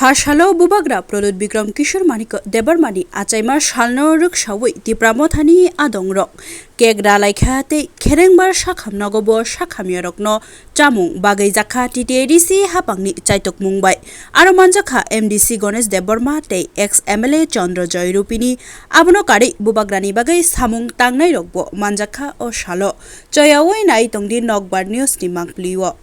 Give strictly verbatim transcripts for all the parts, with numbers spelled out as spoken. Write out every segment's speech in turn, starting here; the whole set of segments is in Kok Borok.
Phasalo Bubagra Pradyut Bikram Kishore Manik Debbarmani achaima salno rwksawi Tipra Mothani adongrok cake ralaikha tei kherengbar sakham nogobo sakhamyarokno chamung bagwi jakha T T A D C hapangni chaitokmung bai. Aro manjakha M D C Ganesh Debbarma tei ex M L A Chandra Joy Rupini. Abono karwi Bubagrani bagwi samung tangnairokbo manjakha o salo. Choyawi nai tongdi Nokbar News ni mangpli o.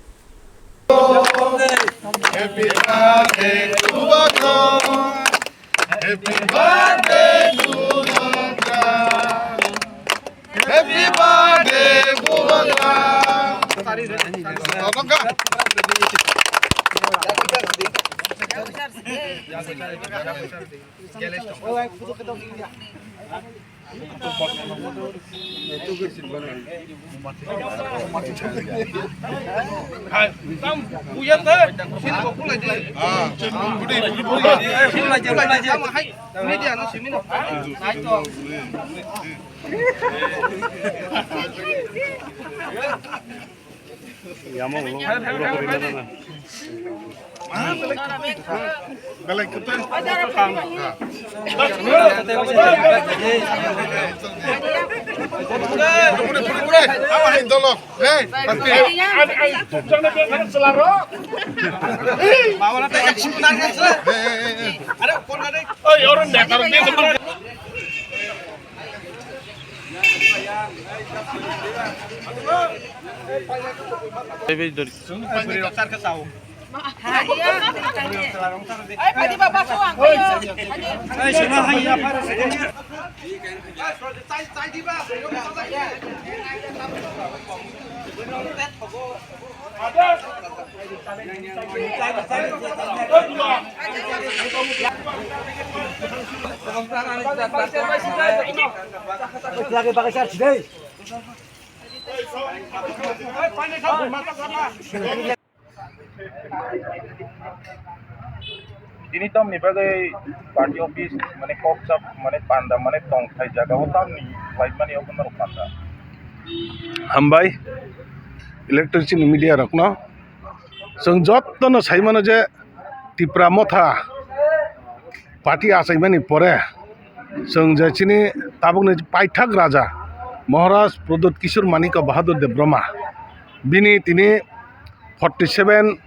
Tini tamni bagwi party office mane kokchap mane panda mane tongthai jaga o tamni khlaimani obo norok panda. Hambai electricity media rokno. Chwng jotono sai mano je Tipra Motha party achaimani pore chwng je chini tabukni paithak raja Maharaj Pradyut Kishore Manik Bahadur Debbarma bini tini forty seven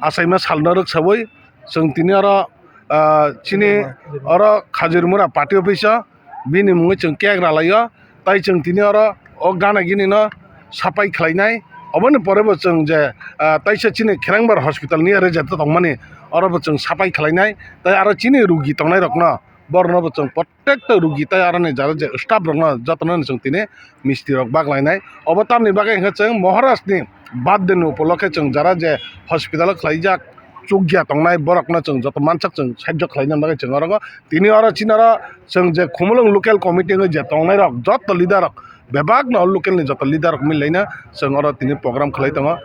achaima salno rwksawi chwng tini oro, ah, chini oro Khajurmura party office o bini mungwi chwng cake ralaio, tai chwng tini oro o gana gini no sapai khlainai. Oboni pore bo chwng je, ah, taisa chini Kherengbar hospital ni are jeta tongmani, oro bo chwng sapai khlainai, tai aro chini rugi tongnai rokno borokno bo chwng protekta rugi tai aroni jara je staff rokno jotono chwng tini misti rok baklainai. Obo tamni bagwi hwnkhe chwng Maharaj ni birthday ni upolokhe chwng jara je hospital o khlaijak chukya tongnai borokno chwng joto mansak chwng sahajyo khlaina bagwi chwng oro tini oro chini oro chwng je Khumulwng local committee wngwi je tongnai rok joto leader rok bebak no local ni joto leader rok milaina chwng oro tini program khlai tongo.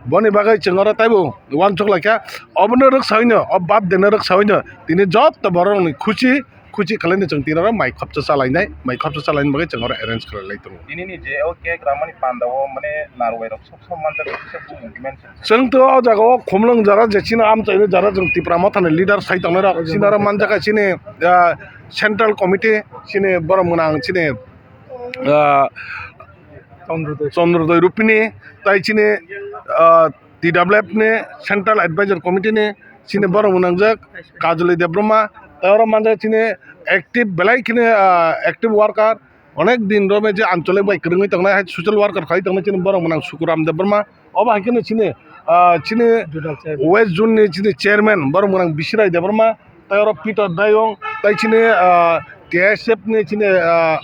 Boni bagwi chwng oro taibo uansuk laikha obono rwksa hwino o birthday no rwksa hwino tini joto borok rokni khusi khusi khlaina chwng tini oro mai khopsa chalainai, mai khopsa chalaina bagwi chwng oro arrange khlai lai tongo. Tini ni je o cake ramani panda o mane narwai rok sob sob manjak kisa bumung mention. Chwng to o jaga o Khumulwng jara je chini amchaini jara chwng Tipra Motha ni leader sai tongnai rok chini oro manjak chini, ah, central committee chini borok mwnang chini, ah, Chandrodoi Rupini tai chini, ah, T W F ni central advisor committee ni chini borok mwnangjak Kajoli Debbarma tai oro manjak chini active belai khini, ah, active worker. Onek din romwi je ancholik bai kwrwngwi tongnai hai social worker khai tongnai chini borok mwnang Sukuram Debbarma. Obo hai kheno chini, ah, chini Zonal chairman. West Zone ni chini chairman borok mwnang Bisirai Debbarma, tai oro Peter Dayong, tai chini, ah, T S F ni chini, ah,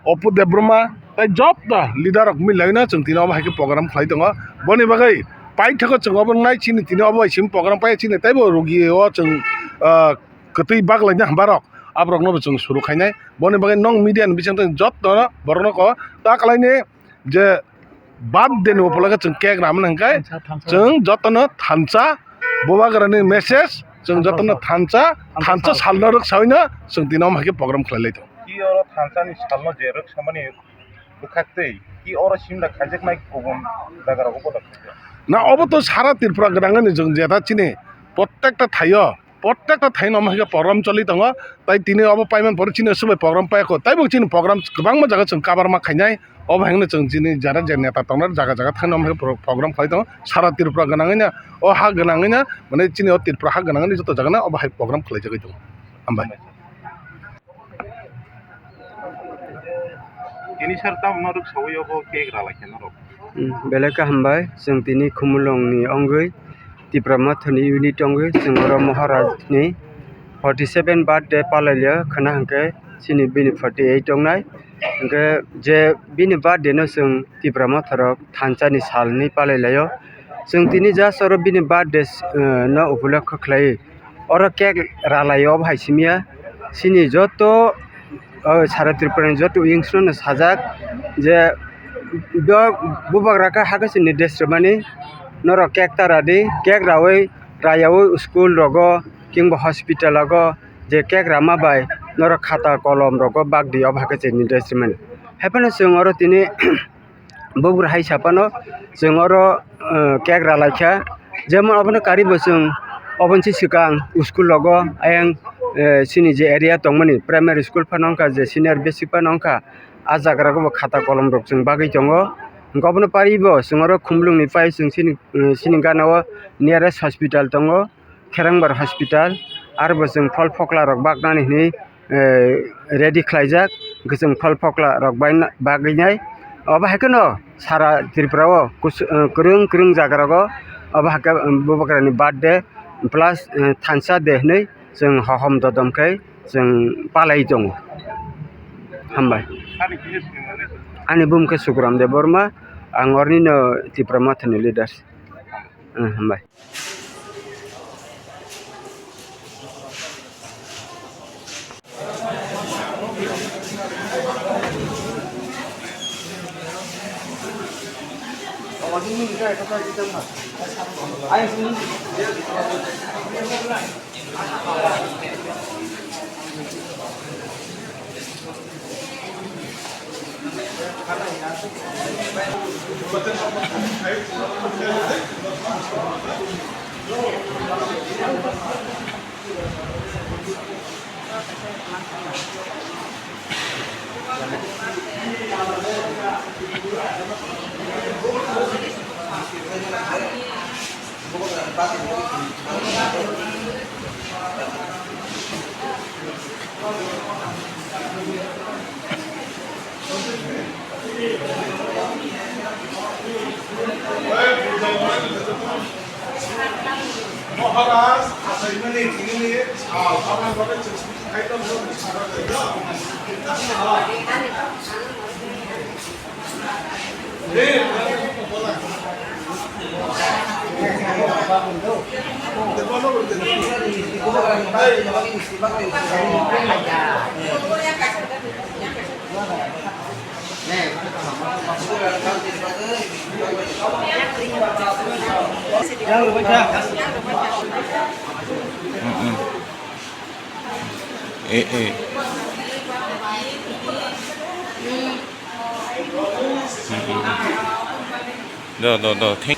Opu Debbarma, tai joto leader rok milaina chwng tini obo hai khe program khlai tongo. Boni bagwi paithago chwng obo nai chini tini obo hai simi program pai chini taibo rugi o chwng, ah, kwtwi baklaina hambarok aborokno bo chwng suru khainai. Boni bagwi nong media ni bisingtwi joto borokno ko ta kalaini je birthday ni upolokhe chwng cake ramani hwnkhe thansa, thansa. Chwng jotono thansa Bubagrani message chwng jotono thansa, thansa salno rwksawino chwng tini omo hai khe program khlai lai tongo. Ki oro thansa ni salno je rwksamani bwkhaktwi ki oro simda khaijaknai kubun jagarok obo da khaijak? Na obo to sara Tripura gwnangni chwng jeta chini prottekta thaio Protekta thaino omo hai khe program choli tongo, tai tini obo paiman pore chini aswk bai program paiya kho, taibo chini program kwbangma jaga chwng kabar ma khainai, obo hai kheno chwng chini jara je neta tongnai jaga jaga thaino omo hai khe pro-, program khlai tongo, sara Tripura gwnangwi no, o ha gwnangwi no, mane chini o Tripura ha gwnangwi no joto jaga no obo hai program khlai jagwi tongo. Hambai. Tini sir tamo norok sawi obo cake ralai khe norok. Hmm, belai khe hambai, chwng tini Khumulwng ni wngwi Tipra Motha ni unit wngwi chwng oro Maharaj ni forty seven birthday palai liya khwna hwnkhe chini bini forty eight wngnai. Hwnkhe je bini birthday no chwng Tipra Motha rok thansa ni sal hinwi palai laio. Chwng tini just oro bini birthday, eh, no upolokho khlaiwi oro cake ralai o obo hai simi ya. Chini joto, o, sara Tripura ni joto wings no sajak je bo bubagra khe hakhe chini dress rwmani norok cake ta radi, cake rawi rayawi school rogo kingba hospital rogo je cake rama bai norok khata kolom rogo bagdi obo hakhe chini dress rwmani. Haiphano chwng oro tini bubagra hai saphano chwng oro, eh, cake ralaikha. Jemon obono karibo chwng oboni se swkang school rogo ayang, eh, chini je area tongmani primary school phano wngkha, je senior basic phano wngkha, ah jaga rogo bo khata kolom rok chwng bagwi tongo. Hwnkhe obono paribo chwng oro Khumulwng ni pai chwng chini, eh, chini gana o nearest hospital tongo. Kherengbar Hospital, aro bo chwng phol phokla rok baknani hinwi, eh, ready khlaijak, hwnkhe chwng phol phokla rok bai-, bagwi nai. Obo hai kheno sara Tripura o kus-, eh, kwrwng kwrwng jaga rogo obo hai khe, um, bubagra ni birthday plus, eh, thansa de hinwi chwng hohom dodom khe chwng palai tongo. Hambai. Ani bumung khe Sukuram Debbarma, ang oroni no Tipra Motha ni leaders. Hambai. Maharaj, asaimani tinini sal, abang bagwi chwng simi khai tongmani sara jaga. Mm-mm. Eh, eh. Mm-mm. Do, do, do. Thank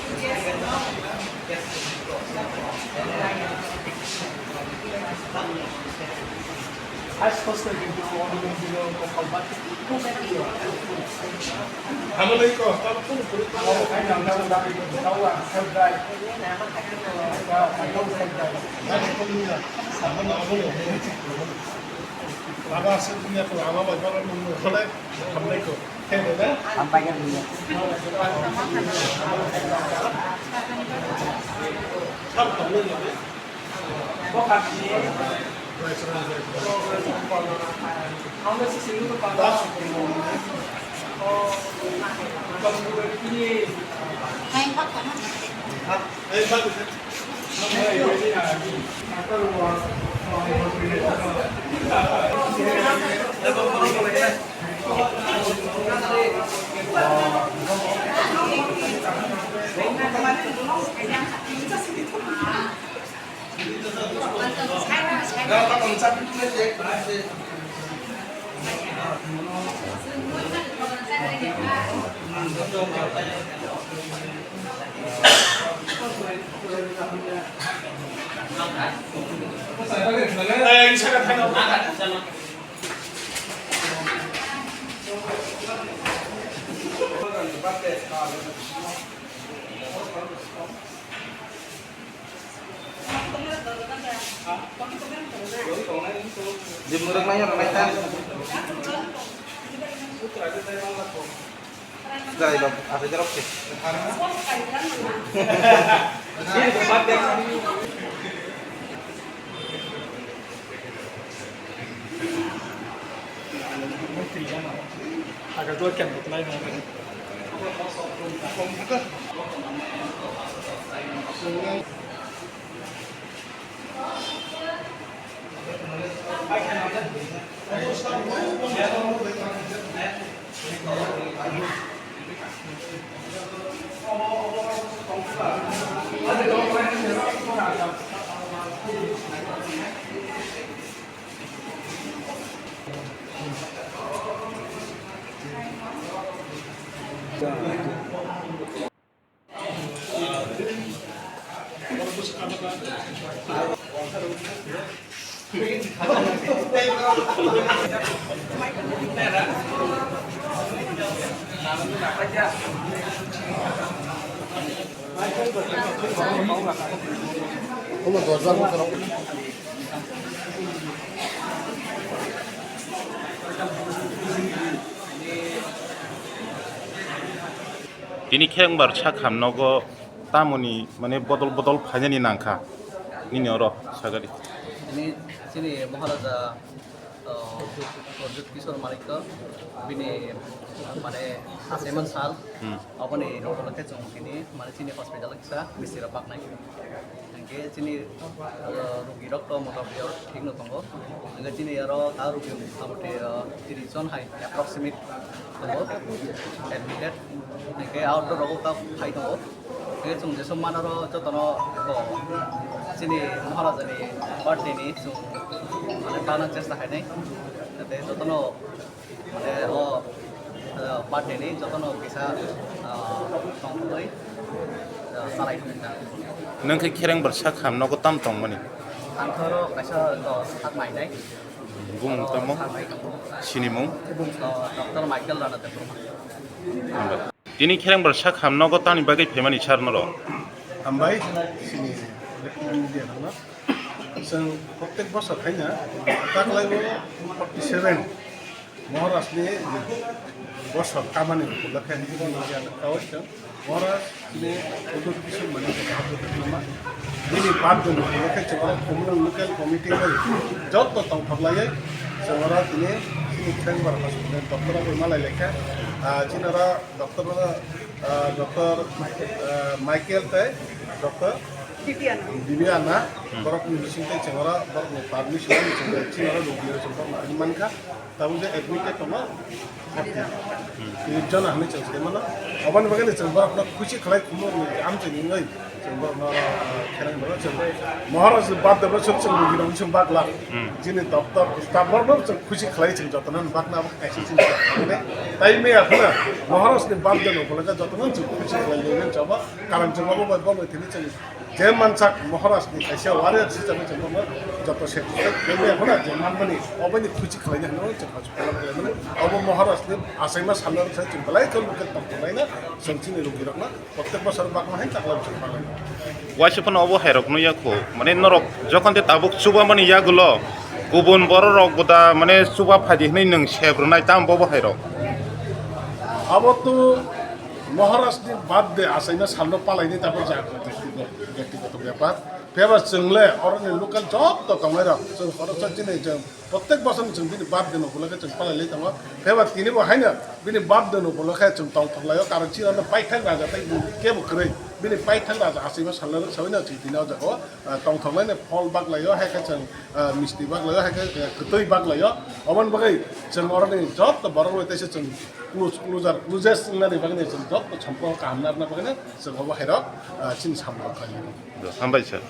Di muruk nai, orang nai ta. Jai dok, apa jerok sih? Tini khe wngbar sak ham nogo tamoni mane bodol bodol phainani nangkha nini oro sagadi. Tini chini Maharaja, uh, Pradyut Kishore Manikya bini mane achaimani sal. Hmm. Aboni nokolo khe chwng tini mane chini hospital kisa misti rok baknai. Hingke chini, uh, rugi rok to motamoti oro thik no tongo. Hingke chini oro ta rugi motamoti, uh, tris jon hai approximate tongo admitted. Hingke outdoor rogo ta phai tongo. Hingke chwng jesu manaro jotono bo chini Maharaja ni birthday ni chwng mane tana chesta khainai. Tei jotono mane o, o birthday ni jotono kisa, ah, tongthokgwi, ah, salai thangkha. Nwng khe khereng bar sak ham nogo tam tongmani? Ang thoro kaisa to sak nainai. Bumung tamo? Sak nai tongo. Sinimung? Bumung to Doctor Michael Rana Debbarma. Hambai. Tini khereng bar sak ham nogo tamni bagwi phaimani sar norok? Hambai, sini electronic media rokno. Chwng protek bosor haino taklaibo forty seven Maharaj ni bosor kamani ukulokhe kawi chwng Maharaj ni hudur kisur mani kok habu nama. Bini birthday ni ukulokhe chwng oro Khumulwng local committee bai joto tongthok laiwi chwng oro tini chini Khengbar hospital doctor bai malai laikha. Ah, chini oro doctor, ah, doctor, ah, Michael tei doctor Bibiana. Bibiana, hmm, borokni bising tei chwng oro borokni permission ni chwng tei chini oro rugni chwng borokno tini mankha. Tabuk je admitted tongo forty. Hmm. Tini jona hinwi chwng sai mano. Aboni bagwi chwng borokno khusi khlai khumui amchai nungwi chwng borokno, ah, kherang borok chwng Maharaj ni birthday bo chwng chwng rugirokno chwng bakla. Hmm. Chini doctor staff rokno chwng khusi khlai chwng jotono bakna abo kaisa chini. Tai mia khuna Maharaj ni birthday no bolaka jotono chwng khusi khlai nungwi chwng bo karon chwng abo bai bo tini chwng Je mansak Maharaj ni kaisa warrior hisabe chwng bono joto se bini aphano je manmani oboni khuchi khlaina hwnwi chwng hospital khlaimani. Obo Maharaj ni achaima salno rwkha chwng belai khe lukhe tongthoknaina chwng chini rugirokno protek bosor bakma hai chakla chwng palai. Waisa phano obo hairok nukya kho, mane norok jokhon te tabuk chubamani yagulo kubun bororok bo da mane chuba phaidi hwnwi nwng sep rwnai tamo bobo hairok? Abo to Maharaj ni birthday achaina salno palaini tabuk jaga. Byaktigoto bepar. Phiya ba chwng le oroni local joto tongnai rok, chwng khoroksa chini chwng protek bosor ni chwng bini birthday no bolokhe chwng palai lai tongo. Phiya ba tini bo haino bini birthday no bolokhe chwng tongthok lai o, karon chini ano paithak raja tei bo kebo kwrwi bini paithak raja achaima salno rwk saui no chwng tini o jaga o, ah, tongthok lai no phol bak lai o, hai khe chwng, ah, misti bak lai o, hai khe, eh, kwtwi bak lai o. Oboni bagwi chwng oroni joto borok rok teisa chwng close, closer, closest wngnani bagwi chwng joto chomprok kaham narwkna bagwi chwng obo hairok, ah, chini samung rok khlaio. Hambai sir.